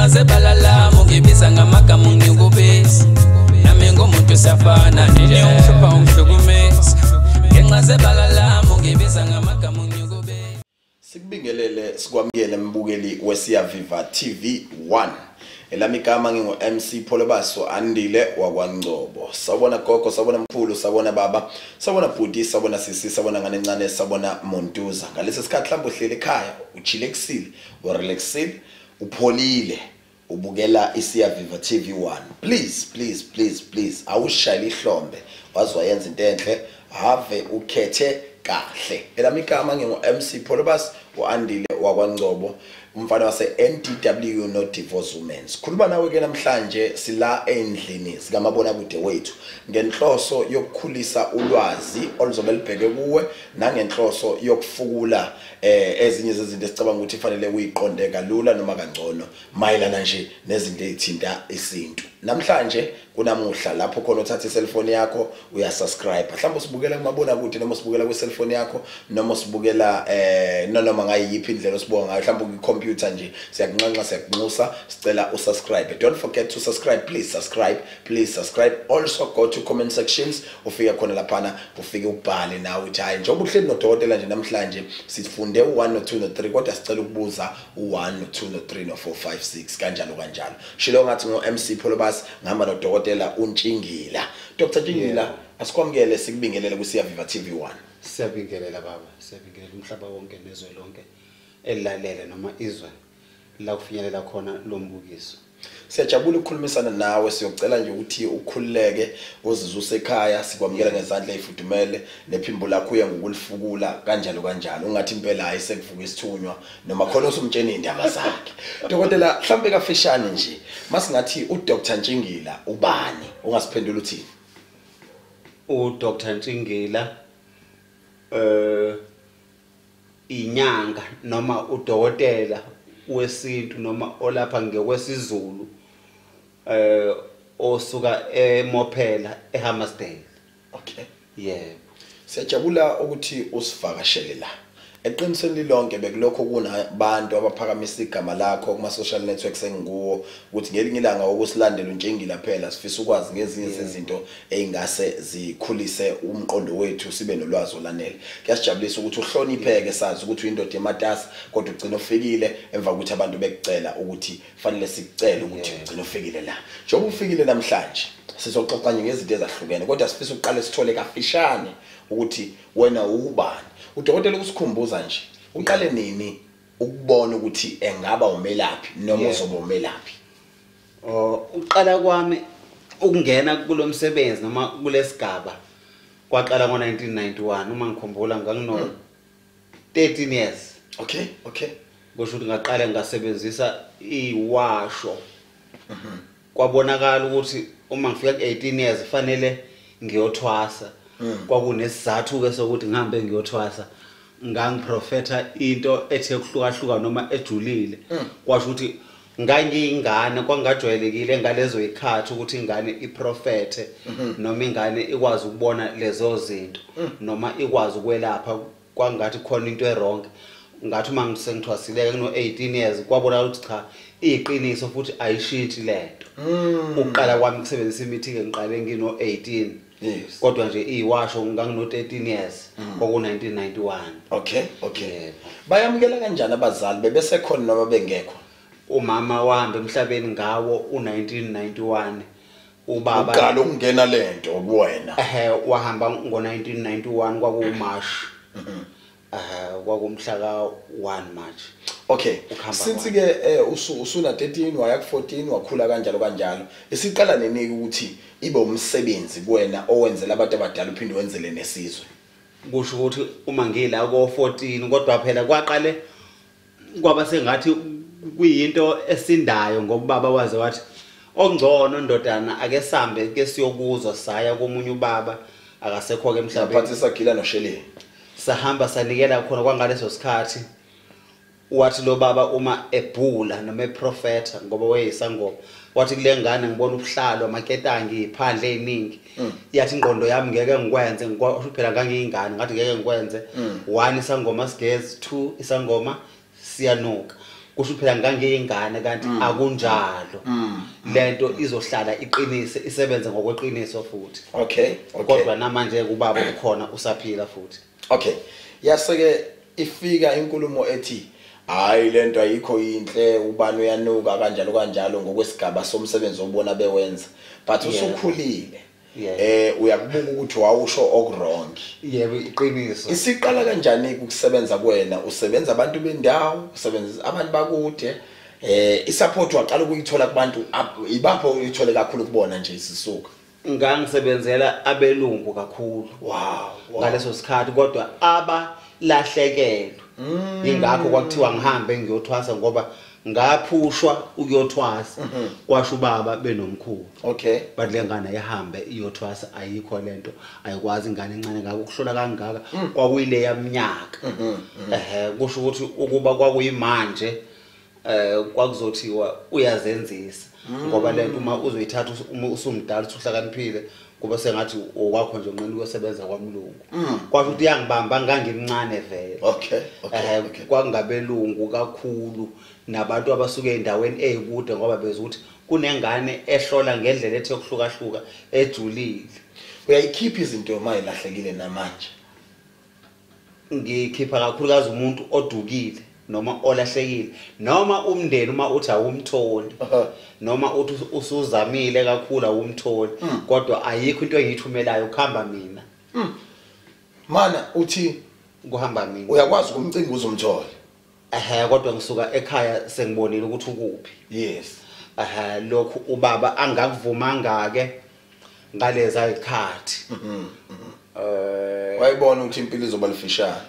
Ngenxa zebala lami ungibiza ngamagama ungikubisa. Nami ngumuntu siyafana nje ungihlupha ungihlukumeza. Ngenxa zebala lami ungibiza ngamagama ungikubisa. Sikubingelele sikwamukele mbukeli weSiyaviva TV 1. Elami igama ngingu MC Pholobaso Andile wakwaNgcobo. Sawubona gogo, sawubona mkhulu, sawubona baba, sawubona bhuti, sawubona sisi, sawubona ngane encane, sawubona Montuza. Ngalesi sikhathi mhlawumbe uhleli ekhaya, uchillexile, urelaxile, upholile, ubukela iSiyaviva TV 1. Please, please, please, please, awushayele ihlombe. Wazi wayenza into enhle, have ukhethe kahle. Elami igama ngingu MC Pholobaso uAndile wakwaNgcobo, umfana wase NDW no Divorce Women. Sikhuluma nawe ke namhlanje sila endlini sikamabonakude wethu ngenhloso yokukhulisa ulwazi oluzobe libheke kuwe nangenhloso yokufukula ezinye zezinto esicabanga ukuthi fanele uyiqonde kalula noma kangcono mayelana nje nezinto ezithinta isintu. Namhlanje kunamuhla lapho khona uthatha iselfoni yakho uyasubscribe. Mhlawumbe usibukela kumabonakude noma usibukela kwiselfoni yakho noma usibukela noma ngayiphi indlela osibuka ngayo, mhlawumbe computer nje, siyakunxanxa siyakunxusa sicela usubscribe. Don't forget to subscribe, please subscribe, please subscribe. Also go to comment sections, ufike khona laphana ufike ubhale nawe uthi hayi njengoba uhleli nodokotela nje namhlanje sifunde u1 no2 no3 kodwa sicela ukubuza u1 no2 no3 no4 5 6 kanjalo kanjalo. Shilo ngathi ngo MC Pholobas ngihamba nodokotela uNtshingila. Dr Ntshingila, asikwamukele sikubingelele kuSiyaviva TV 1. Siyabingelela baba, siyabingelela umhlaba wonke nezwe lonke elilalele noma izwe la kufinyelela khona lo mbukiso. Siyajabula ukukhulumisana nawe, siyocela nje ukuthi ukhululeke uzizwe usekhaya, sikwamukela ngezandla ezifudumele nephimbo lakho uye ngokulifukula kanjalo kanjalo. Ungathi impela hayi sekuvuka isithunywa noma khona usumtsheni indaba zakhe. Dokotela, mhlambe kafishane nje masingathi uDr Ntshingila ubani? Ungasiphendula uthini? uDr Ntshingila inyanga noma udokotela wesintu noma olapha ngekwesiZulu osuka eMophela eHammersdale. Okay. Yebo. Siyajabula ukuthi usivakashele la. Eqinisweni lonke bekulokho kunabantu abaphakamisa igama lakho kuma social networks enguwo ukuthi ngelinye ilanga ukusilandela uNtshingila phela sifisa ukwazi ngezinye zezinto ezingase zikhulise umqondo wethu sibe nolwazi olanele. Kuyasijabulisa ukuthi uhlonipheke, sazi ukuthi uyindoda ematasa kodwa ugcina ufikile emva kokuthi abantu bekucela ukuthi fanele sikucele ukuthi ugcina ufikile la. Njengoba ufikile namhlanje sizoxoxa nje ngezinto ezahlukene kodwa sifisa ukuqale sithole kafishane ukuthi wena ubani. Udokotela ukusikhumbuza nje uqale nini ukubona ukuthi engaba umelaphi noma uzoba umelaphi? Uqala kwami ukungena kulomsebenzi noma kulesigaba kwaqala ngo1991 uma ngikhumbula ngangino 13 years. Okay, okay. Kusho ukuthi ngaqala ngasebenzisa iwasho. Kwabonakala ukuthi uma ngifika ku18 years fanele ngiyothwasa. Kwakunesizathu ke sokuthi ngihambe ngiyothwasa, ngangiprofetha into ethe kuhlukahluka noma ejulile. Kwasho ukuthi ngangiyingane kwangajwayelekile ngalezo ikhathi ukuthi ingane iprofethe noma ingane ikwazi ukubona lezo zinto noma ikwazi ukwelapha. Kwangathi khona into errong. Ngathi uma ngisengithwasileke kuno 18 years kwabonakala ukuthi cha iqiniso futhi ayishintshi lento. Ukuqala kwami ukusebenzisa imithi ke ngiqale ngino 18. Yes. Kodwa nje iwasho ngangino 13 years kwaku 1991. Okay, okay. Bayamukela kanjani abazali bebese khona noma bengekho? Umama wahamba emhlabeni ngawo u1991. Ubaba uqala ukungena lento kuwena. Wahamba ngo1991 kwaku March. Kwakumhla ka 1 March. Okay. Since ke usuna 13 waya ku 14 wakhula kanjalo kanjalo. Isiqala nini ukuthi ibe umsebenzi kuwena owenzela abantu abadala uphinde wenzele nesizwe? Kusho ukuthi uma ngila ko 14 kodwa phela kwaqale kwaba sengathi kuyinto esindayo ngoba baba waze wathi ongcono ndodana ake sambe ke siyokuzwa. Saya komunye ubaba akasekho ke emhlabeni. Phathisa gila nosheleni. Sahamba sanikela khona kwangaleso sikhathi. Wathi lo baba uma ebhula noma eprofetha ngoba wayeyisangoma, wathi kule ngane ngibona ubuhlalo amaketangi iphandle eziningi. Yathi ingqondo yami ngeke ngikwenze, ngisho phela ngangiyingane ngathi ngeke ngikwenze. 1 isangoma sigezi, 2 isangoma siyanuka. Kusho phela ngangiyingane kanti akunjalo. Lento izohlala iqinise isebenze ngokweqiniso futhi. Okay. Kodwa namanje ubaba ukhona usaphila futhi. Okay. Yase-ke ifika inkulumo ethi hayi lento ayikho inhle, ubani uyanuka kanjalo kanjalo ngokwesigaba somsebenzi obona bewenza. But usukhulile. Uyakubuka ukuthi wawusho okurong. Yebo, iqiniso. Isiqala kanjani ukusebenza kuwena? Usebenza abantu bendawo, usebenza abantu bakude. Isupport waqala ukuyithola kubantu ibapho uyithole kakhulu kubona nje isisuka. Ngangisebenzela abelungu kakhulu. Wow. Ngaleso sikhathi kodwa abalahlekelwe. Ingakho kwakuthiwa ngihambe ngiyothwasa ngoba ngaphushwa ukuyothwasa. Kwasho ubaba benomkhulu. Okay. Bathi le ngane ihambe iyothwasa, ayikho lento, ayikwazi ingane encane ngaka ukuhlola kangaka. Kwakuyile yaminyaka. Kusho ukuthi ukuba kwakuyimanje kwakuzothiwa uyazenzisa ngoba lento uma uzoyithatha uma usumdala usuhlakaniphile kuba sengathi okwakho nje unqena ukusebenza kwamlungu. Kwasho ukuthi yangibamba ngangimncane vele. Okay. Kwangabelungu kakhulu nabantu abasuke endaweni ezikude ngoba bezwe ukuthi kunengane ehlola ngendlela ethe yokuhlukahluka ejulile. Uyayikhipha izinto mayilahlekile namanje? Ngikhipha kakhulukazi umuntu odukile noma olahlekile noma umndeni uma uthi awumtholi noma uthi usuzamile kakhulu awumtholi, kodwa ayikho into engiyithumelayo, kuhamba mina. Mana uthi kuhamba mina. Uyakwazi ukumcinga uzomthola? Kodwa ngisuka ekhaya sengibonile ukuthi ukuphi. Yes. Lokhu ubaba angakuvumanga ke ngaleza izikhathi. Wayibona ukuthi impilo izoba lifishane.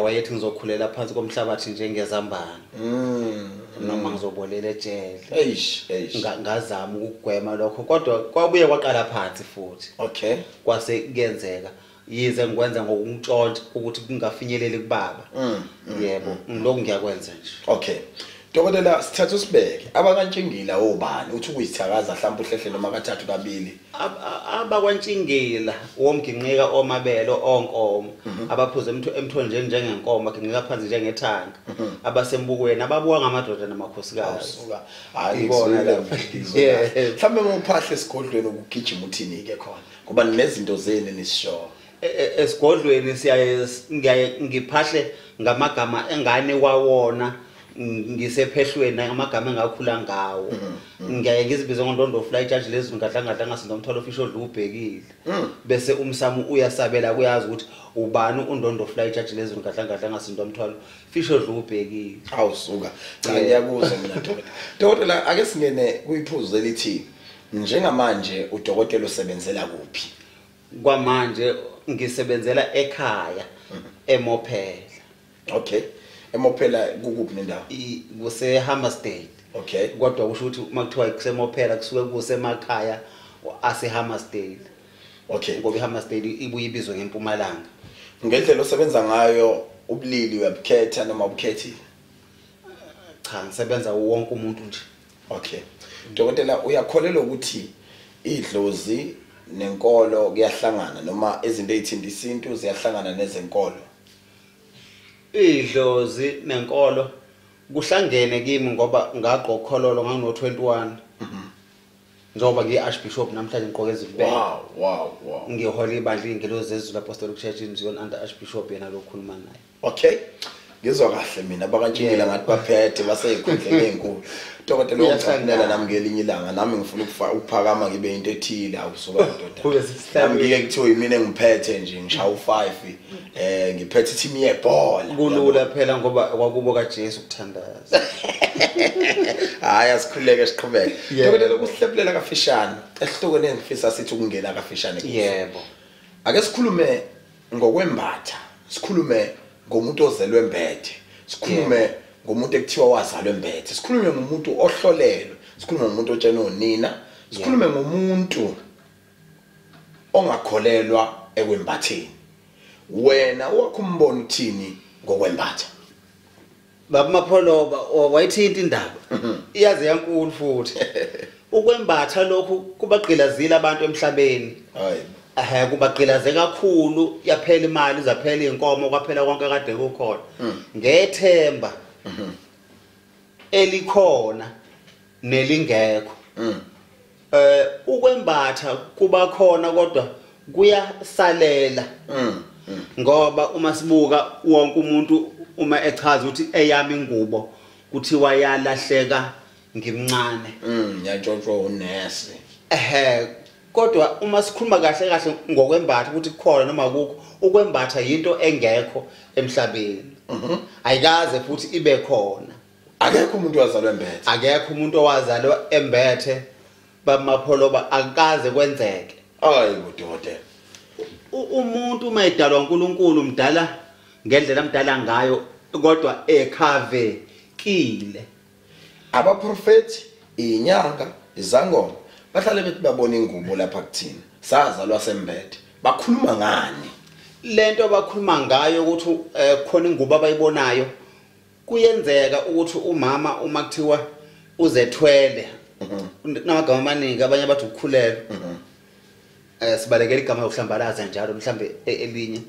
Wayethi ngizokhulela phansi komhlabathi njengezambane. Noma ngizobolela ejele. Eish. Ngazama ukugwema lokho kodwa kwabuye kwaqala phansi futhi. Okay. Kwase kuyenzeka yize ngikwenza ngokuntshontsha ukuthi kungafinyeleli kubaba. Yebo, ngilokhu ngiyakwenza nje. Okay. Dokotela, sithatha usibeke abakantshingila obani uthi ukuyithakaza mhlawumbe uhlehle noma kathathu kabili. Abakwantshingila womginqika omabele onkomo abaphuza emthonjeni njengenkomo aginqika phansi njengethanga, abasembukweni ababuka ngamadoda namakhosikazi. Hayi ngizwile lapho. Mhlawumbe uma uphahle esigodlweni ukugijima uthini ke khona ngoba nezinto zenu nisisho. Esigodlweni siyaye ngiphahle ngamagama engane kwawona ngisephehlweni ngamagama engakhula ngawo. Ngiyaye ngizibize ngondondo fly charge lezi ngadla ngasinto umthwalo ofisho odla ubhekile. Bese umsamo uyasabela kuyazi ukuthi ubani undondo fly charge lezi ngadla ngasinto umthwalo fisho odla ubhekile. Awusuka. Cha ngiyakuzwa mina dokotela. Dokotela, ake singene kuyiphuzu elithi njengamanje udokotela usebenzela kuphi? Kwamanje ngisebenzela ekhaya eMophela. Okay. Emophela kukuphi nendawo? Kuse Hammersdale. Okay. Kodwa kusho ukuthi uma kuthiwa kuseMophela kusuke kusemakhaya ase Hammersdale. Okay. Ngoba iHammersdale ibuye ibizwe ngempumalanga. Ngendlela osebenza ngayo ubulili uyabukhetha noma ubukhethile? Cha, ngisebenza wonke umuntu nje. Okay. Dokotela, uyakholelwa ukuthi idlozi nenkolo kuyahlangana noma izinto ezithinta isintu ziyahlangana nezenkolo? Idlozi nenkolo kuhlangene kimi ngoba ngaqokhololo ngangino 21. Njengoba ngiyi-Archbishop namhlanje ngigqoke ezibheke. Wow. Ngihola ibandla iNgelosi zeZulu Apostolic Church in Zion under Archbishop yena lokhuluma naye. Okay. Ngizwa kahle mina abakantshingila ngathi baphethe baseyikhundleni ezinkulu. Dokotela ungicabangela nami ngelinye ilanga nami ngifuna ukuphakama ngibe into ethile awusuka ndoda. Nami ngike kuthiwe yimina engiphethe nje ngishaya u5 ngiphethe team yebhola. Kulula phela ngoba kwakubo kaJesu ukuthandaza. Hayi asikhuleke siqhubeke. Dokotela kusihlephulela kafishane esihlokweni engifisa sithi ukungena kafishane. Yebo. Ake sikhulume ngokwembatha, sikhulume ngomuntu ozelwe embethe, sikhulume ngomuntu ekuthiwa wazalwa embethe, sikhulume ngomuntu ohlolelwe, sikhulume ngomuntu otshena onina, sikhulume ngomuntu ongakholelwa ekwembatheni. Wena wakho umbono uthini ngokwembatha? Baba Mapholoba wayithinta indaba iyaze yankulu futhi. Ukwembatha lokhu kubagqilazile abantu emhlabeni. Hayi. Kubagqilaze kakhulu, yaphela imali, zaphela inkomo, kwaphela konke kade kukhona. Ngethemba Elikhona nelingekho. Ukwembatha kuba khona kodwa kuyasalela. Ngoba uma sibuka wonke umuntu uma echaza ukuthi eyami ingubo kuthiwa yalahleka ngimncane. Yantshontshwa unesi. Kodwa uma sikhuluma kahle kahle ngokwembatha ukuthi kukhona noma akukho, ukwembatha yinto engekho emhlabeni. Ayikaze futhi ibe khona. Akekho umuntu owazalwa embethe. Akekho umuntu owazalwa embethe bamapholoba, akaze kwenzeke. Hayi bodokotela. Umuntu uma edalwa uNkulunkulu umdala ngendlela amdala ngayo kodwa ekhavekile. Abaprofeti, inyanga, izangoma bahlale bethi babona ingubo lapha kuthina. Sazalwa sembethe. Bakhuluma ngani? Lento abakhuluma ngayo ukuthi khona ingubo abayibonayo, kuyenzeka ukuthi umama uma kuthiwa uzethwele, namagama amaningi abanye bathi ukukhulelwa. Sibalekela igama lokuhlambalaza njalo mhlambe elinye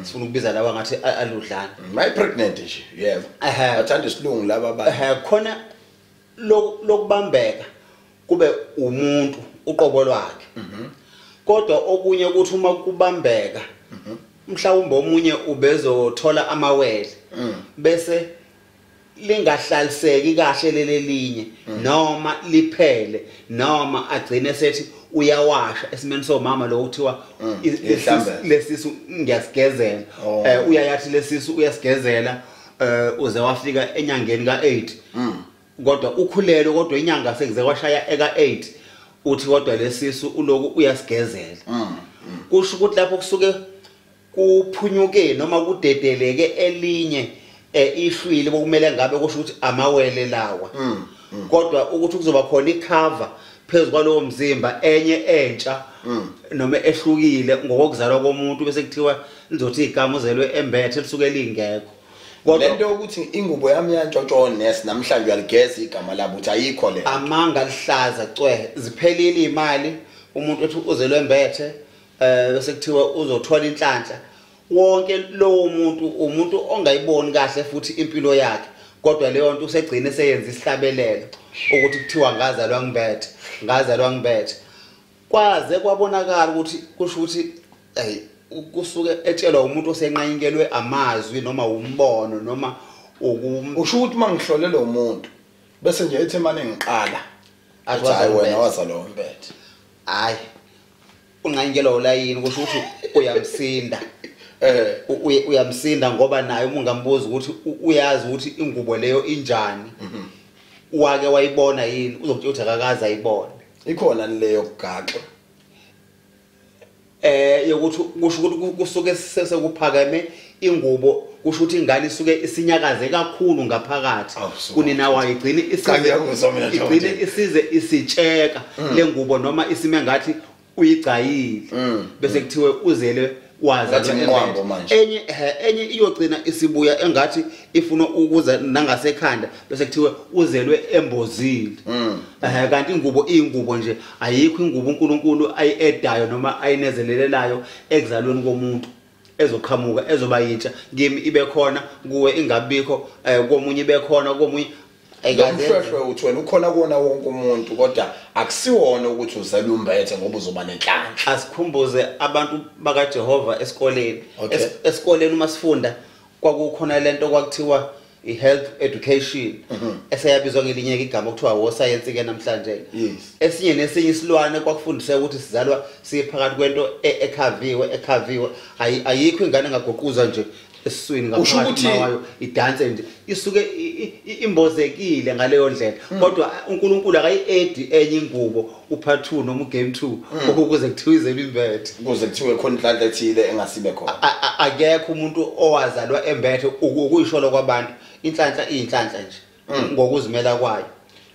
sifuna ukubiza lawa ngathi aludlana. My pregnant nje, yebo. Bathanda isilungu laba abantu. Khona lokubambeka kube umuntu uqobo lwakhe. Kodwa okunye ukuthi uma kubambeka mhlawumbe omunye ubezothola amawele bese lingahlaliseki kahle lelelinye noma liphele noma agcine sethi uyawasha esimeni somama lo kuthiwa lesisu ngiyasigezela. Uyayathi lesisu uyasigezela uze wafika enyangeni ka8. Kodwa ukhulelwe kodwa inyanga sekuze kwashaya eka8 uthi kodwa lesisu uloku uyasigezela. Kusho ukuthi lapho kusuke kuphunyuke noma kudedeleke elinye ihlwili bokumele ngabe kusho ukuthi amawele lawa. Kodwa ukuthi kuzoba khona icover phezulu kwalowo mzimba enye entsha noma ehlukile ngokuzalwa komuntu bese kuthiwa lizothi igama uzelwe embethe lisuke lingekho. Kodwa lento ukuthi ingubo yami yantshontshwa nesi namhlanje uyaligeza igama labo uthi ayikho le. Amanga lihlaza cwe, ziphelile imali umuntu ethi uzelwe embethe bese kuthiwa uzothola inhlanhla. Wonke lowo muntu umuntu ongayiboni kahle futhi impilo yakhe, kodwa leyo nto usegcine seyenza isihlabelelo ukuthi kuthiwa ngazalwa ngibethe, ngazalwa ngibethe. Kwaze kwabonakala ukuthi kusho ukuthi kusuke etshelwa umuntu osenqanyinkelwe amazwi noma umbono noma usho ukuthi mangihlole lo muntu bese nje ethi manje ngiqala athi hayi wena wazalwa umbethe. Hayi unqanyinkelwa ulayini kusho ukuthi uyamsinda. Uyamsinda ngoba naye uma ungambuza ukuthi uyazi ukuthi ingubo leyo injani, wake wayibona yini, uzokutshela ukuthi akakaze ayibone. Ikhona leyo kugaxa yokuthi kusho ukuthi kusuke sekuphakeme ingubo, kusho ukuthi ingane isuke isinyakaze kakhulu ngaphakathi kunina wayo, igcine isize isitsheka lengubo noma isime ngathi uyigcayile bese kuthiwe uzele waza enye enye iyogcina isibuya engathi ifuna ukuza nangasekhanda bese kuthiwe uzelwe embozile. Kanti ingubo ingubo nje ayikho ingubo uNkulunkulu ayi-edayo noma ayinezelelelayo ekuzalweni komuntu ezoqhamuka ezoba yintsha kimi ibe khona kuwe ingabikho komunye ibe khona komunye. Ayikaze uthi wena ukhona kuona wonke umuntu kodwa akusiwona ukuthi uzalwe umbethe ngoba uzoba nenhlanhla. Asikhumbuze abantu bakaJehova esikoleni. Esikoleni uma sifunda kwakukhona lento kwakuthiwa i-health education eseyabizwa ngelinye igama okuthiwa wo science ke namhlanje. Esinye nesinye isilwane kwakufundiseka ukuthi sizalwa siphakathi kwento ekhaviwe. Ayikho ingane engagoquza nje esiswini ngaphakathi kwayo idanse nje, isuke imbozekile ngaleyo ndlela. Kodwa uNkulunkulu akayi-edi enye ingubo upart 2 noma ugame 2 ukuze kuthiwe izelwe imbethe, ukuze kuthiwe khona inhlanhla ethile engasibe khona. Akekho umuntu owazalwa embethe ukuyisholo kwabantu. Inhlanhla iyinhlanhla nje ngokuzimela kwayo.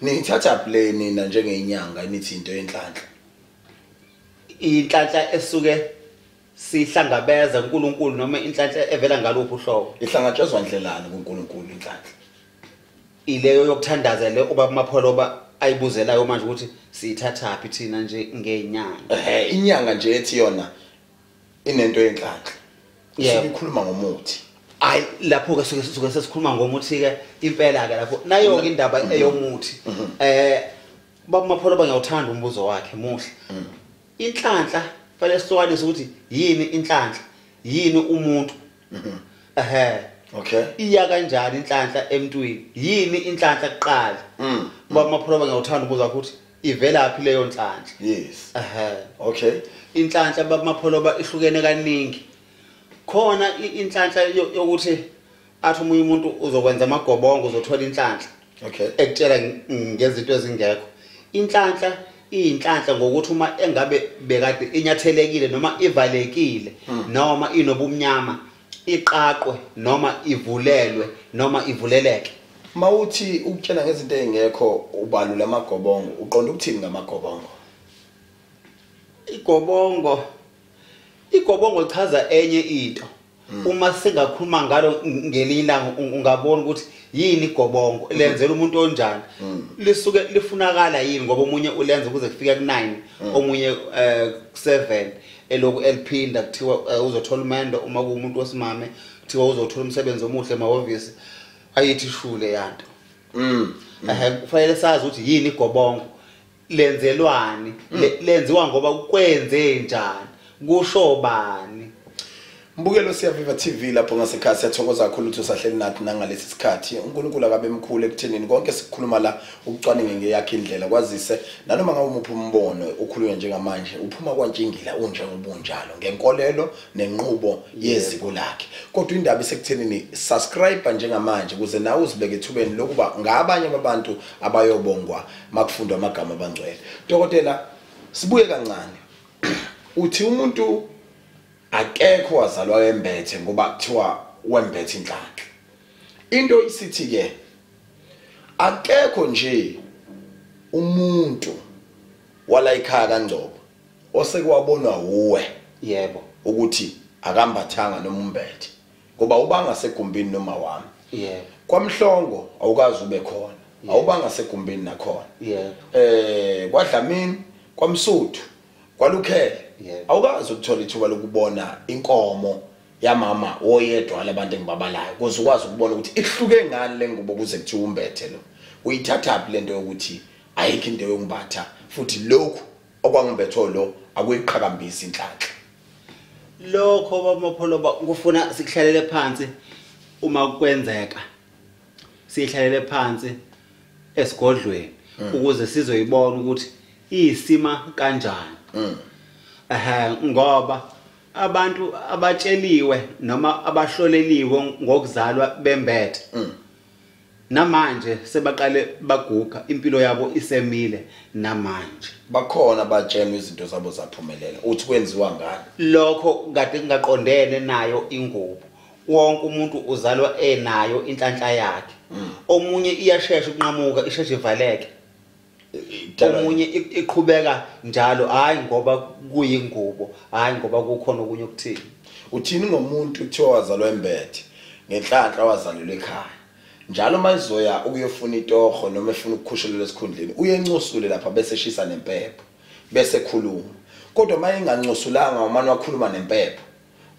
Niyithatha play nina njengenyanga nithi into yenhlanhla? Inhlanhla esuke sihlangabeza uNkulunkulu noma inhlanhla evela ngaluphi uhlobo. Ihlangatshezwa ndlelani kuNkulunkulu inhlanhla? Ileyo yokuthandaza le ubaba Mapholoba ayibuzelayo manje ukuthi siyithathaphi thina nje ngenyanga. Inyanga nje ethi yona inento yenhlanhla. Isikhuluma ngomuthi. Hayi lapho ke suke sesikhuluma ngomuthi ke impela ke lapho nayo ke indaba eyomuthi. Baba Mapholoba ngiyawuthanda umbuzo wakhe muhle. Inhlanhla fanele sihlukanise ukuthi yini inhlanhla, yini umuntu. Okay. Iya kanjani inhlanhla emntwini? Yini inhlanhla kuqala? Baba Mapholoba ngiyawuthanda umbuzo wakhe ukuthi ivelaphi leyo nhlanhla? Yes. Okay. Inhlanhla baba Mapholoba ihlukene kaningi. Khona inhlanhla yokuthi athi omunye umuntu uzokwenza amagobongo uzothola inhlanhla. Okay. Ekutshela ngezinto ezingekho. Inhlanhla iyinhlanhla ngokuthi uma engabe bekade inyathelekile noma ivalekile noma inobumnyama iqaqwe noma ivulelwe noma ivuleleke. Mawuthi ukutshela ngezinto ezingekho ubalula amagobongo, uqonda ukuthini ngamagobongo? Igobongo lichaza enye into. Uma singakhuluma ngalo ngelinye ilanga ungabona ukuthi yini igobongo, lenzela umuntu onjani, lisuke lifunakala yini, ngoba omunye ulenza ukuze kufike ku9, omunye ku7 eloku eliphinda kuthiwa uzothola umendo, uma kuwumuntu wesimame kuthiwa uzothola umsebenzi omuhle emahhovisi, ayithi shule yanto. Kufanele sazi ukuthi yini igobongo, lenzelwani, lenziwa ngoba kwenze njani, kusho bani. Mbukelo Siyaviva TV lapho ngasekhaya, siyathokoza kakhulu ukuthi usahleli nathi nangalesi sikhathi. uNkulunkulu akabe mkhulu ekuthenini konke sikukhuluma la ukucwaninge ngeyakhe indlela, kwazise nanoma ngabe umuphi umbono ukhulunywa njengamanje uphuma kwaNtshingila unjengobunjalo ngenkolelo nenqubo yeziko lakhe. Kodwa indaba isekuthenini subscribe njengamanje ukuze nawe uzibeke ethubeni lokuba ngabanye babantu abayobongwa makufundwa amagama abangcwele. Dokotela, sibuye kancane. Uthi umuntu akekho wazalwa embethe ngoba kuthiwa wembethe inhlanhla. Into isithi ke akekho nje umuntu wala ekhaya kaNgcobo osekwabonwa uwe, yebo, ukuthi akambathanga noma umbethe, ngoba ubanga segumbini noma wami, yebo, kwaMhlongo awukazi ube khona, awubanga segumbini nakhona, yebo, kwaDlamini, kwaMsuthu, kwaLukhele, awukazi ukuthola ithuba lokubona inkomo yamama oyedwa labantu engibabalayo ukuze ukwazi ukubona ukuthi ihluke ngani le ngubo kuze kuthiwe umbethe lo. Uyithathaphi lento yokuthi ayikho into yokumbatha futhi lokhu okwangibetho lo akuyiqhakambisi inhlanhla? Lokho baba Mapholoba kufuna sikuhlalele phansi uma kwenzeka, sihlalele phansi esigodlweni ukuze sizoyibona ukuthi isima kanjani. Ngoba abantu abatsheliwe noma abahloleliwe ngokuzalwa bembethe namanje sebaqale baguga, impilo yabo isemile namanje. Bakhona batshelwe izinto zabo zaphumelela, uthi kwenziwa ngani lokho kade kungaqondene nayo ingubo. Wonke umuntu uzalwa enayo inhlanhla yakhe. Omunye iyashesha ukunqamuka, isheshe ivaleke, omunye iqhubeka njalo, hayi ngoba kuyingubo, hayi ngoba kukhona okunye okuthini. Uthini ngomuntu kuthiwa wazalwa embethe ngenhlanhla, wazalelwa ekhaya, njalo mayizoya ukuyofuna itoho noma efuna ukukhushelelwa esikhundleni uyencosule lapha bese shisa nempepho bese khuluma, kodwa mayengancosulanga umane wakhuluma nempepho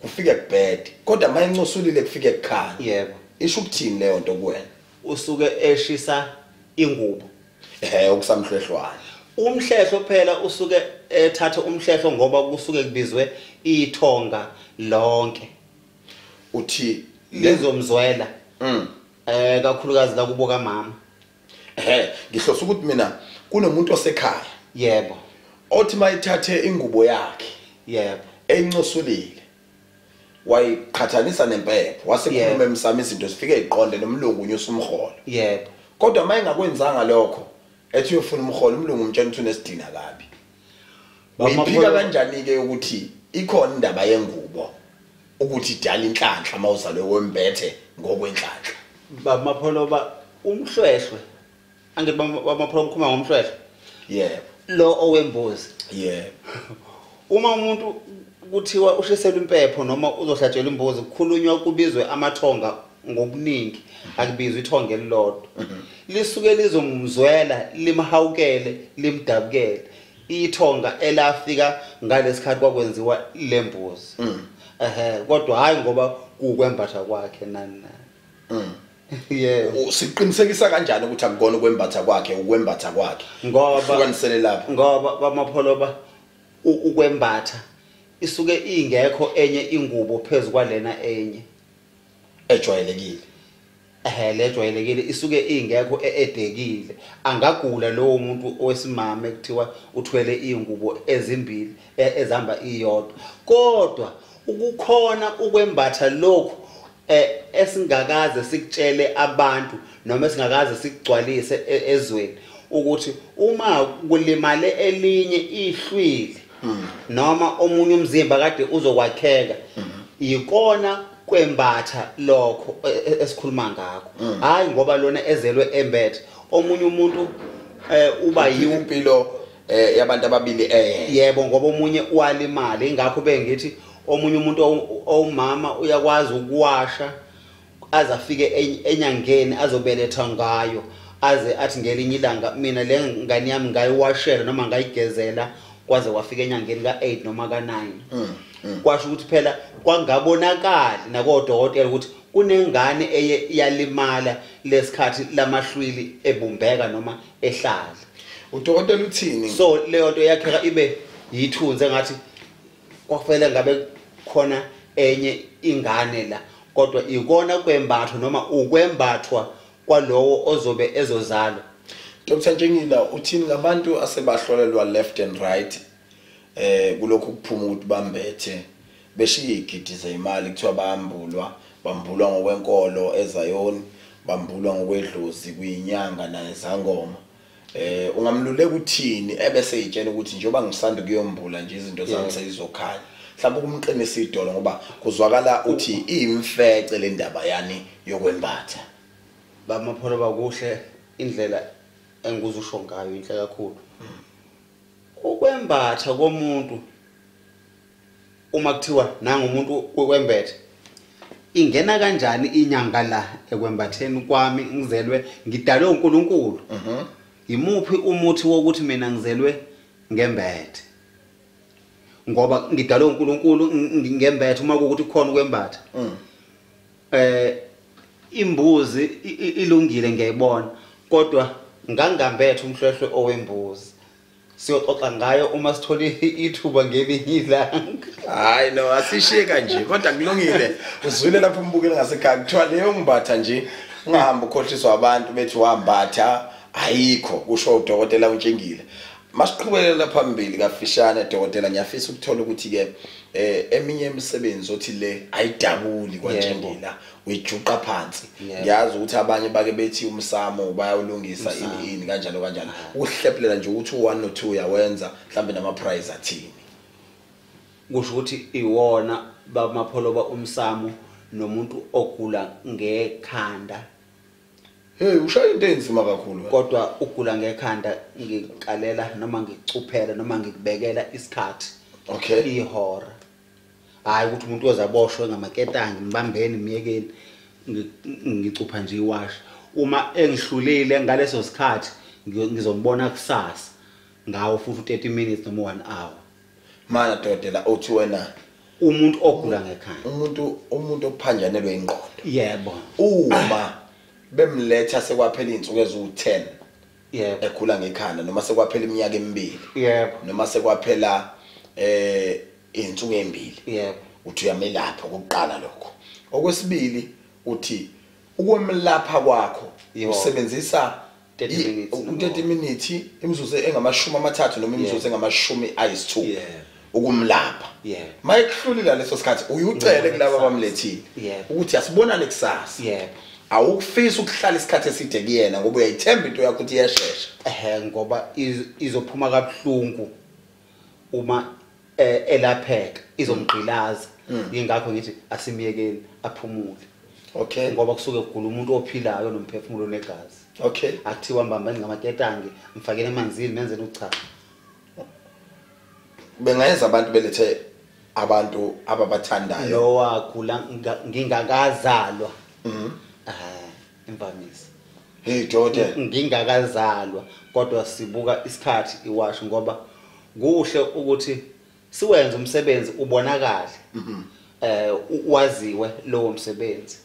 kufike kubhede, kodwa mayencosulile kufike kukhanya. Yebo. Isho ukuthini leyo nto kuwena? Usuke eshisa ingubo, okusamhlwehlwana. Umhlehlo phela usuke ethatha umhlehlo ngoba kusuke kubizwe ithonga lonke. Uthi lizomzwela kakhulukazi la kubo kamama. Ngihlosa ukuthi mina kunomuntu osekhaya, yebo, othi mayithathe ingubo yakhe, yebo, encosulile wayiqhathanisa nempepho, wasekhuluma emsamo izinto zifike iqonde nomlungu unyusa umholo, yebo. Kodwa mayengakwenzanga lokho ethi uyofuna umholo, umlungu umtshela ukuthi unesidina kabi. Uyiphika kanjani ke ukuthi ikhona indaba yengubo ukuthi idala inhlanhla mawuzalwe wembethe ngokwenhlanhla? Baba Mapholoba, umhlwehlwe, angithi baba Mapholoba ukhuluma ngomhlwehlwe, yebo, lo owembuzi, yebo. Uma umuntu kuthiwa ushiselwa impepho noma uzohlatshelwa imbuzi, kukhulunywa kubizwe amathonga ngobuningi, akubizwa ithonga elilodwa. Lisuke lizomzwela, limhawukele, limdabukele ithonga elafika ngalesikhathi kwakwenziwa lembuzi. Kodwa hayi ngoba kukwembatha kwakhe nani nani. Yebo. Siqinisekisa kanjani ukuthi akukona ukwembatha kwakhe ukwembatha kwakhe? Ngoba hlukanisele lapho. Ngoba bamapholoba ukwembatha isuke ingekho enye ingubo phezulu kwalena enye ejwayelekile. Lejwayelekile isuke ingekho edekile. Angagula lowo muntu owesimame kuthiwa uthwele ingubo ezimbili ezihamba iyodwa, kodwa ukukhona ukwembatha lokhu esingakaze sikutshele abantu noma esingakaze sikugcwalise ezweni ukuthi uma kulimale elinye ihlwili noma omunye umzimba kade uzokwakheka, yikona kwembatha lokho esikhuluma ngakho. Hayi ngoba lona ezelwe embethe omunye umuntu uba yimpilo yabantu ababili yebo, ngoba omunye walimala. Ingakho bengithi omunye umuntu owumama uyakwazi ukuwasha aze afike enyangeni azobeletha ngayo, aze athi ngelinye ilanga mina le ngane yami ngayiwashela noma ngayigezela kwaze kwafika enyangeni ka8 noma ka9. Kwasho ukuthi phela kwangabonakali nakodokotela ukuthi kunengane eye yalimala lesikhathi lamahlwili ebumbeka noma ehlala. Udokotela uthini? So leyo nto yakheka ibe yithunzi engathi kwakufanele ngabe khona enye ingane la, kodwa ikona kwembatho noma ukwembathwa kwalowo ozobe ezozalwa. Dr. Ntshingila, uthini ngabantu asebahlolelwa left and right kulokhu kuphuma ukuthi bambethe beshiye igidi zeyimali, kuthiwa bayambulwa, bambulwa ngokwenkolo eZayoni, bambulwa ngokwedlozi kuyinyanga nezangoma. Ungamluleka uthini ebese eyitshela ukuthi njengoba ngisanda kuyombula nje izinto zami seyizokhanya, mhlawumbe ukumqinisa idolo, ngoba kuzwakala uthi iyimfece le ndaba yani yokwembatha. Bamapholo bakuhle indlela enguzusho ngayo inhle kakhulu. Ukwembatha komuntu uma kuthiwa nangumuntu ukwembethe, ingena kanjani inyanga la ekwembatheni kwami? Ngizelwe ngidalwe uNkulunkulu. Imuphi umuthi wokuthi mina ngizelwe ngembethe? Ngoba ngidalwe uNkulunkulu ngembethe. Uma kuwukuthi khona ukwembatha, imbuzi ilungile ngiyayibona, kodwa ngangambethe umhlwehlwe owembuzi. Siyoxoxa ngayo uma sithole ithuba ngelinye ilanga. Hayi no, asishiye kanje, kodwa kulungile. Uzwile lapho umbukeli ngasekhaya kuthiwa leyo mbatha nje ungahamba ukhohliswa abantu bethi wambatha, ayikho, kusho udokotela uNtshingila. Masiqhubekela phambili kafishane dokotela, ngiyafisa ukuthola ukuthi ke eminye imisebenzi othi le ayidabuli kwaNtshingila, uyijuqa phansi. Ngiyazi ukuthi abanye bake bethi umsamo bayawulungisa ini ini kanjalo kanjalo, ukuhlephelela nje ukuthi u1 no 2 uyawenza, mhlambe nama price athini. Kusho ukuthi iwona bamapholoba umsamo nomuntu ogula ngekhanda. Hey, ushaya into enzima kakhulu. Kodwa ugula ngekhanda ngikalela noma ngicuphela noma ngikubekela isikhathi. Okay. Ihora. Hayi ukuthi umuntu ozaboshwe ngamaketangi mbambeni myekeni, ngicupha nje iwashi. Uma engihlulile ngaleso sikhathi ngizombona kusasa ngawo futhi 30 minutes noma 1 hour. Mana dokotela, uthi wena umuntu ogula ngekhanda, umuntu ophanjanelwe ingqondo. Yebo. Uma bemletha sekwaphela izinsuku eziwu10 yebo ekhula ngekhanda, noma sekwaphela iminyaka emibili, yebo, noma sekwaphela izinsuku ezimbili, yebo, uthi uyamelapha okokuqala lokho. Okwesibili uthi ukwemlapha kwakho usebenzisa 30 minutes, imizuzu engama-30 noma imizuzu engama-60 ukumlapha. Mayekuhlulile leso sikhathi uyucele kulabo abamlethile ukuthi asibonane kusasa. Awukufisi ukuhlala isikhathi eside kuyena ngoba uyayithemba into yakho ukuthi iyashesha. Ngoba izophuma kabuhlungu uma elapheka, izomgqilaza. Ingakho ngithi asimyekeni aphumule. Okay. Ngoba kusuke kugula umuntu ophilayo nomphefumulo negazi. Okay. Akuthiwa mbambani ngamaketangi, mfakele emanzini menzele ucha. Bengayenza abantu belethe abantu ababathandayo. Lo wagula ngingakazalwa. Imvamisa. Hey dokotela, ngingakazalwa, kodwa sibuka isikhathi iwasho ngoba kuhle ukuthi siwenze umsebenzi ubonakale. Waziwe lowo msebenzi.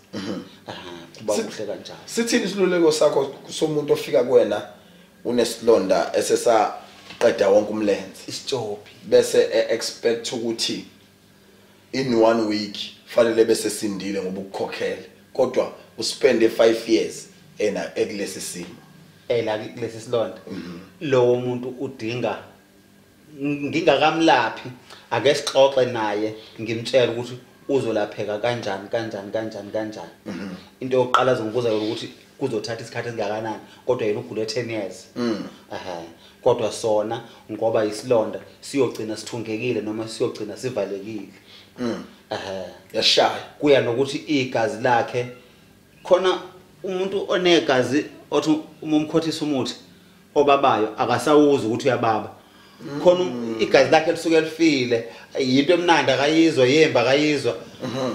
Kuba kuhle kanjalo. Sithini isiluleko sakho somuntu ofika kuwena unesilonda esesaqeda wonke umlenze, isitshopi, bese expect ukuthi in 1 week fanele bese sindile ngoba ukukhokhela, kodwa uspende 5 years ena ekulesi simo ela kulesi silonda? Lowo muntu udinga ngingakamlaphi ake sixoxe naye, ngimtshele ukuthi uzolapheka kanjani kanjani kanjani kanjani. Into yokuqala azongibuza yona ukuthi kuzothatha isikhathi esingakanani, kodwa yena ugule 10 years. Kodwa sona ngoba isilonda siyogcina sithungekile noma siyogcina sivalekile. Yashaya. Kuya nokuthi igazi lakhe, khona umuntu onegazi othi uma umkhothisa umuthi obabayo akasawuzi ukuthi uyababa. Khona igazi lakhe lisuke lifile, yinto emnandi akayizwa, yemba akayizwa.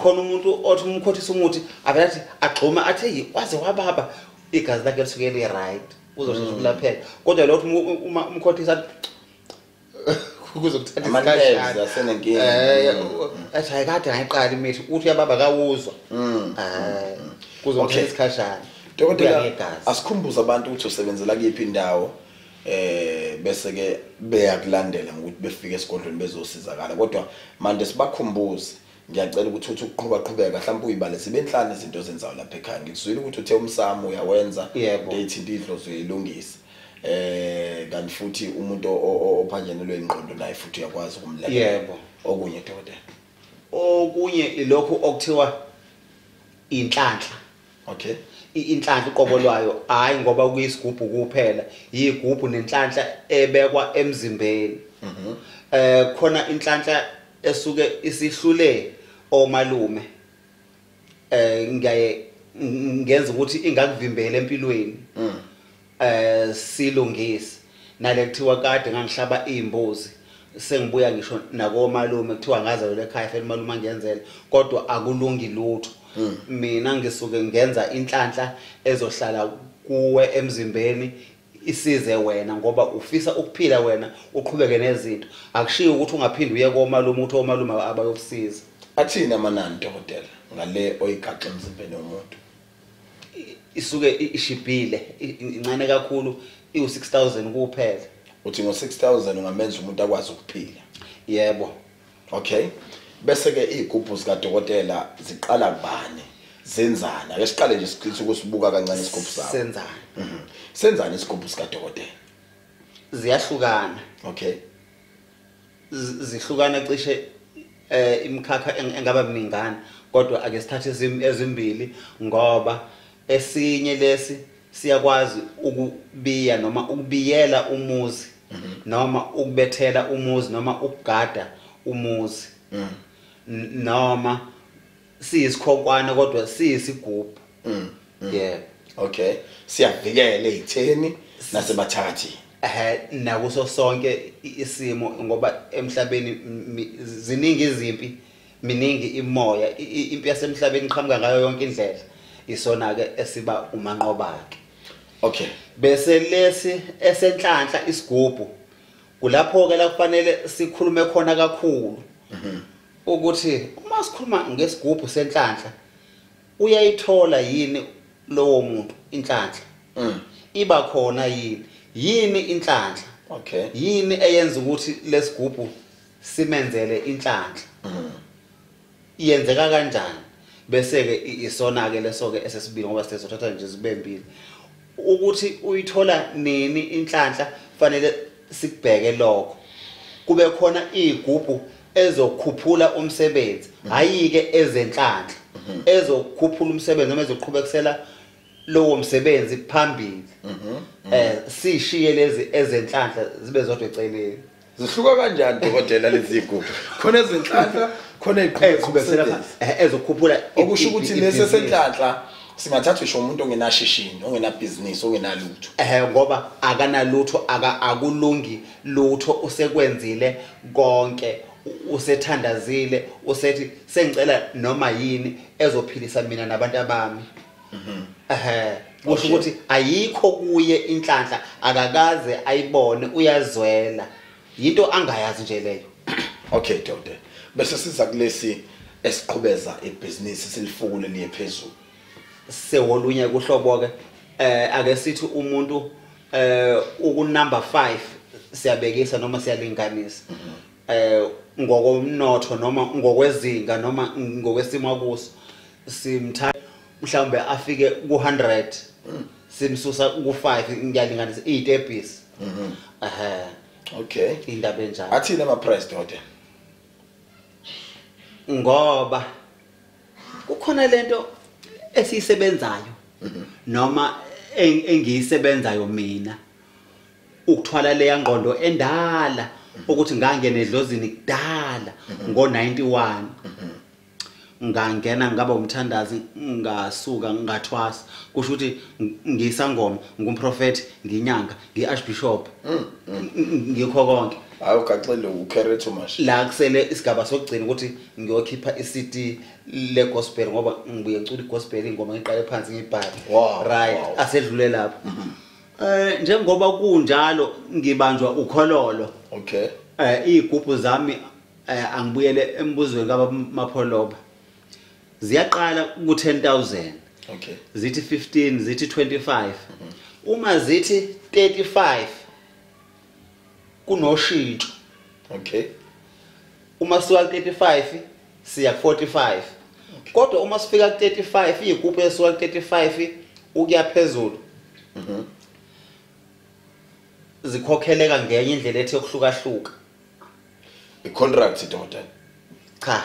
Khona umuntu othi umkhothisa umuthi avela athi agxuma athi waze wababa, igazi lakhe lisuke li right, uzoshesha ukulapheka. Kodwa lo uma umkhothisa kuzokuthatha isikhathi asenenkinga. Athi hayi kade ngayiqala imithi, uthi uyababa kawuzwa. Kuzokuthatha isikhashana. Dokotela, asikhumbuze abantu ukuthi usebenzela kuyiphi indawo, bese ke beyakulandela ngokuthi befike esigodlweni bezosizakala. Kodwa manje sibakhumbuze, ngiyacela ukuthi uthi ukuqhubeka mhlawumbe uyibale sibe enhlanu izinto ozenzayo lapha ekhaya. Ngikuzwile ukuthi uthe umsamo uyawenza, ethinta idlozi uyilungisa, kanti futhi umuntu ophanjanelwe ingqondo naye futhi uyakwazi ukumlekelela. Yebo. Okunye dokotela? Okunye ilokhu okuthiwa inhlanhla. Okay. Inhlanhla uqobo lwayo, hayi ngoba kuyisigubhu kuphela, yigubhu nenhlanhla ebekwa emzimbeni. Khona inhlanhla esuke isihlule omalume, ngiyaye ngenza ukuthi ingakuvimbela empilweni. Silungise nale kuthiwa kade ngangihlaba imbuzi, sengibuya ngisho nakomalume kuthiwa ngazalelwa ekhaya fela umalume angenzele, kodwa akulungi lutho. Mina ngisuke ngenza inhlanhla ezohlala kuwe emzimbeni, isize wena ngoba ufisa ukuphila wena uqhubeke nezinto. Akushiyo ukuthi ungaphinde uye komalume uthi omalume abayokusiza. Athini amanani dokotela ngale oyigaxa emzimbeni womuntu? Isuke ishibhile, incane kakhulu, iwu-6000 kuphela. Uthi ngo-6000 ungamenza umuntu akwazi ukuphila? Yebo. Okay. Bese ke izigubhu zikadokotela ziqala kubani? Zenzani? Ake siqale nje sichithe ukusibuka kancane isigubhu sakho. Senzani? Senzani isigubhu sikadokotela? Ziyahlukana. Okay. Zihlukana cishe imikhakha engaba miningana, kodwa ake sithathe ezimbili ngoba esinye lesi siyakwazi ukubiya noma ukubiyela umuzi, noma ukubethela umuzi, noma ukugada umuzi, noma siyisikhonkwane kodwa siyisigubhu. Yebo. Okay. Siyavikela ezitheni nasebathakathini. Nakuso sonke isimo, ngoba emhlabeni ziningi izimpi, miningi imoya, impi yasemhlabeni iqhamuka ngayo yonke indlela. Isona ke esiba umanqoba ke. Okay. Bese lesi esenhlanhla isigubhu, kulapho ke la kufanele sikhulume khona kakhulu. Ukuthi uma sikhuluma ngesigubhu senhlanhla, uyayithola yini lowo muntu inhlanhla? Iba khona yini? Yini inhlanhla? Okay. Yini eyenza ukuthi lesigubhu simenzele inhlanhla? Iyenzeka kanjani? Bese ke isona ke leso ke esesibili, ngoba sizothatha nje zibe mbili. Ukuthi uyithola nini inhlanhla fanele sikubheke lokho. Kube khona izigubhu ezokhuphula umsebenzi, hayi ke ezenhlanhla, ezokhuphula umsebenzi noma ezoqhubekisela lowo msebenzi phambili. Sishiye lezi ezenhlanhla zibe zodwa eceleni. Zihluka kanjani dokotela lezi zigubhu? Khona ezenhlanhla, khona eziqhubekisela ezokhuphula, okusho ukuthi lesi esenhlanhla singathatha ngisho umuntu ongenashishini, ongenabhizinisi, ongenalutho. Ngoba akanalutho, akulungi lutho, usekwenzile konke, usethandazile, usethi sengicela noma yini ezophilisa mina nabantu abami. Kusho ukuthi ayikho kuye inhlanhla, akakaze ayibone, uyazwela. Yinto angayazi nje leyo. Okay dokotela. Bese siza kulesi Esiqhubeza ibhizinisi silifukule liye phezulu. Sewolunye kuhlobo ke ake sithi umuntu uku number 5 siyabekisa noma siyalinganisa ngokomnotho noma ngokwezinga noma ngokwesimo kuso, simthatha mhlawumbe afike ku100 simsusa ku5, ngiyalinganisa izitebhisi. Okay, indaba enjalo. Athini ama price doda? Ngoba kukhona lento esiyisebenzayo noma engiyisebenzayo mina, ukuthwala leya ngqondo endala ukuthi ngangena edlozini kudala ngo91, ngangena ngaba umthandazi, ngasuka ngathwasa, kusho ukuthi ngisangoma, ngumprofeti, nginyanga, ngiarchbishop, ngikho konke. Hayi ugaxele ucarry too much. La kusele isigaba sokugcina ukuthi ngiyokhipha iCD le gospel, ngoba ngibuye ngicula igospel ingoma ngiqale phansi ngibhale. Right, asedlule lapho. Njengoba kunjalo ngibanjwa ukhololo. Okay. Izigubhu zami angibuyele embuzweni kaba Mapholoba. Ziyaqala ku 10,000. Okay. Zithi 15, zithi 25. Uma zithi 35 kunoshintsho. Okay. Uma suka 35 siya 45. Kodwa uma sifika ku 35 izigubhu esuka ku 35 ukuya phezulu. Zikhokheleka ngenye indlela ethi yokuhlukahluka. I-contract doda. Cha,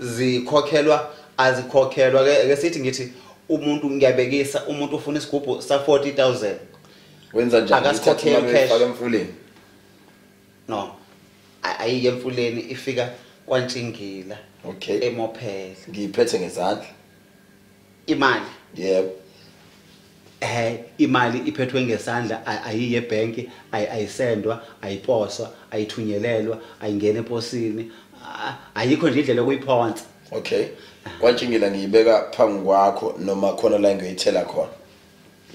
zikhokhelwa azikhokhelwa ke sithi ngithi umuntu ngiyabekisa umuntu ufuna isigubhu sa 40,000. Wenza njani? Akasikhokheli cash. Ifaka emfuleni. No. Ayiye emfuleni, ifika kwaNtshingila. Okay. Emophela. Ngiyiphethe ngezandla. Imali. Yebo. Imali iphethwe ngesandla, ayiye ebank, ayisendwa, ayiposwa, ayithunyelelwa, ayingena eposini, ayikho nje indlela yokuyiphonsa. Okay. KwaNtshingila ngiyibeka phambi kwakho noma khona la ngiyithela khona?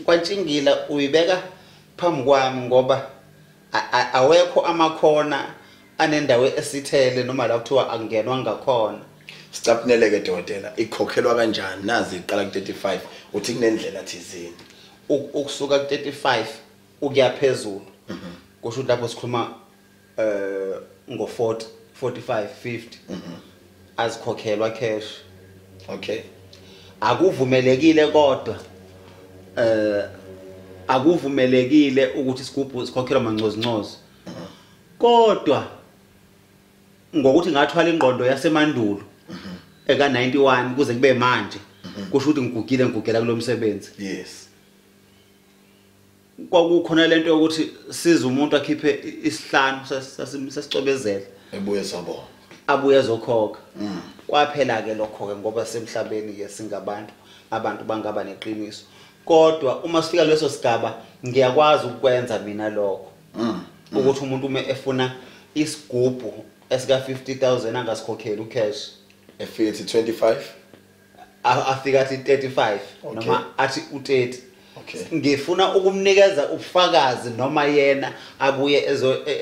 KwaNtshingila uyibeka phambi kwami ngoba awekho amakhona anendawo esithele noma la kuthiwa akungenwa ngakhona. Sicaphuneleke dokotela, ikhokhelwa kanjani? Nazi iqala ku35, uthi kunendlela thizini. Ukusuka ku35 ukuya phezulu. Kusho ukuthi lapho sikhuluma ngo40, 45, 50. Azikhokhelwa cash. Okay. Akuvumelekile kodwa akuvumelekile ukuthi isigubhu sikhokhelwa mancozincozi. Kodwa ngokuthi ngathwala ingqondo yasemandulo eka 91 kuze kube manje, kusho ukuthi ngigugile, ngigugela kulomsebenzi. Yes. Kwakukhona lento yokuthi siza umuntu akhiphe isihlanu sasicobezela ebuye sobona, abuye ezokhokha. Kwaphela ke lokho ke ngoba semhlabeni ke singabantu, abantu bangaba neqiniso. Kodwa uma sifika leso sigaba ngiyakwazi ukwenza mina lokho. Ukuthi umuntu uma efuna isigubhu esika 50,000 angasikhokheli ucash. Efika ethi 25, afika athi 35 noma athi u30. Okay. Ngifuna ukumnikeza ubufakazi noma yena abuye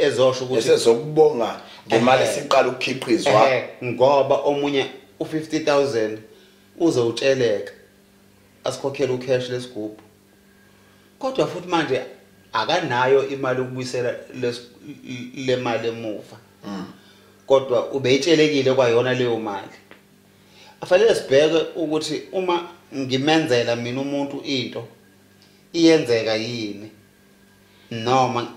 ezosho ukuthi esezokubonga ngemali esiqala ukukhiqizwa, ngoba omunye u50000 uzowutsheleka asikhokhele ucash lesigubhu, kodwa futhi manje akanayo imali yokubuyisela le mali emuva. Kodwa ubeyitshelekile kwayona leyo mali. Afanele sibheke ukuthi uma ngimenzela mina umuntu into iyenzeka yini, noma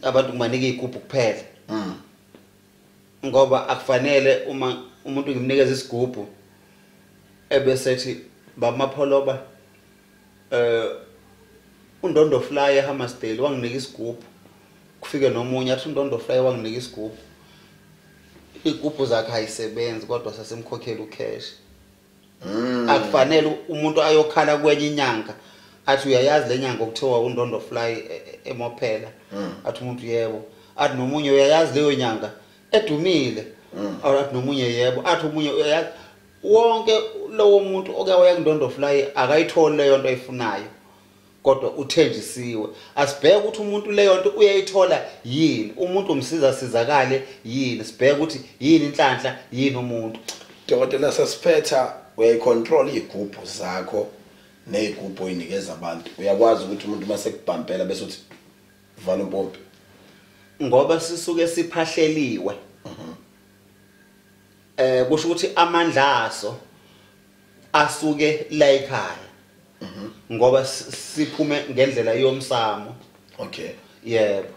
abantu kubanika igubhu kuphela. Ngoba akufanele uma umuntu ngimnikeza isigubhu ebesethi bamapholoba uNdondo Fly eHammersdale wanginika isigubhu, kufike nomunye athi uNdondo Fly wanginika isigubhu, igubhu zakhe ayisebenzi kodwa sasemkhokhela ucash. Akufanele umuntu ayokhala kwenye inyanga athi uyayazi lenyanga okuthiwa uNdondo Fly emophela, athi umuntu yebo, athi nomunye uyayazi leyo nyanga edumile, athi nomunye yebo, athi omunye uyayazi. Wonke lowo muntu oke waya kuNdondo Fly akayitholi leyo nto ayifunayo, kodwa uthenjisiwe. Asibheke ukuthi umuntu leyo nto uyayithola yini, umuntu umsiza sizakale yini, sibheke ukuthi yini inhlanhla yini umuntu. Dokotela, sasiphetha, uyayicontrol izigubhu zakho nezigubhu oyinikeza abantu. Uyakwazi ukuthi umuntu mase kubhampela bese uthi vala umpompi? Ngoba sisuke siphahleliwe. Kusho ukuthi amandla aso asuke la ekhaya. Ngoba siphume ngendlela yomsamo. Okay. Yebo.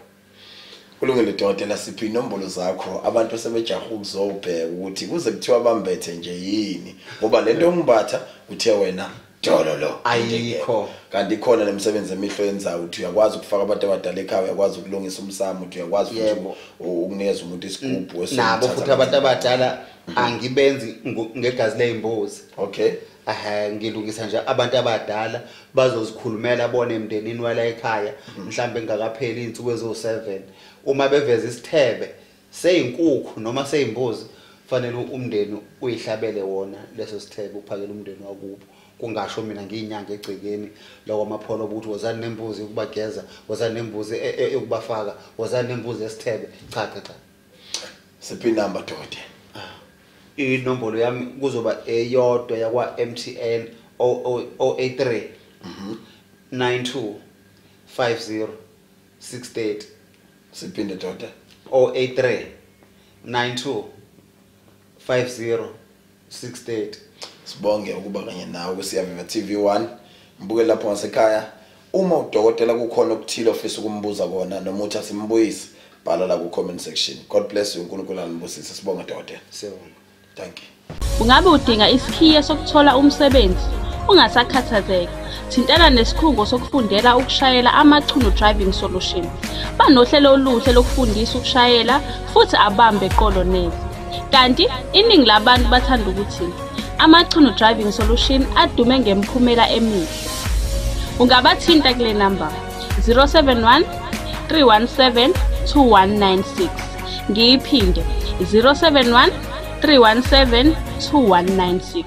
Kulungile dokotela, siphi inombolo zakho abantu sebejaha ukuzobheka ukuthi kuze kuthiwa bambethe nje yini, ngoba lento yombatha uthe wena dololo ayikho, kanti ikhona nemisebenzi emihlo yenzayo, uthi uyakwazi ukufaka abantu abadala ekhaya, uyakwazi ukulungisa umsamo, uthi uyakwazi futhi ukunikeza umuntu isigubhu. Nabo futhi abantu abadala angibenzi ngegazi leyimbuzi. Okay. Ngilungisa nje abantu abadala bazozikhulumela bona emndenini wala ekhaya, mhlambe ngakapheli insuku ezo7. Uma beveza isithebe seyinkukhu noma seyimbuzi, fanele umndeni uyihlabele wona leso sithebe, uphakele umndeni wakubo. Kungasho mina ngiyinyanga egcekeni lakwamapholo ukuthi wozani nembuzi ukubageza, wozani nembuzi ukubafaka, wozani nembuzi esithebe. Cha cha cha. Siphi inamba dokotela? Inombolo yami kuzoba eyodwa yakwa MTN 083 92 50 630. Siphinde dokotela. 083 92 50 630. Sibonge ukuba kanye nawe kuSiyaviva TV1. Mbuke lapho ngasekhaya. Uma udokotela kukhona okuthile ofisa ukumbuza kona noma uthi asimbuyise, bhala la ku comment section. God bless you, uNkulunkulu anibusise. Sibonge dokotela. Siyabonga. Thank you. Ungabe udinga isikhiye sokuthola umsebenzi? Ungasakhathazeki. Thintana nesikhungo sokufundela ukushayela Amachuno Driving Solution. Banohlelo oluhle lokufundisa ukushayela futhi abambe qolo neze. Kanti iningi labantu bathanda ukuthi Amachuno Driving Solution adume ngemiphumela emihle. Ungabathinta kule namba 071 317 2196. Ngiyiphinde 071 317 2196.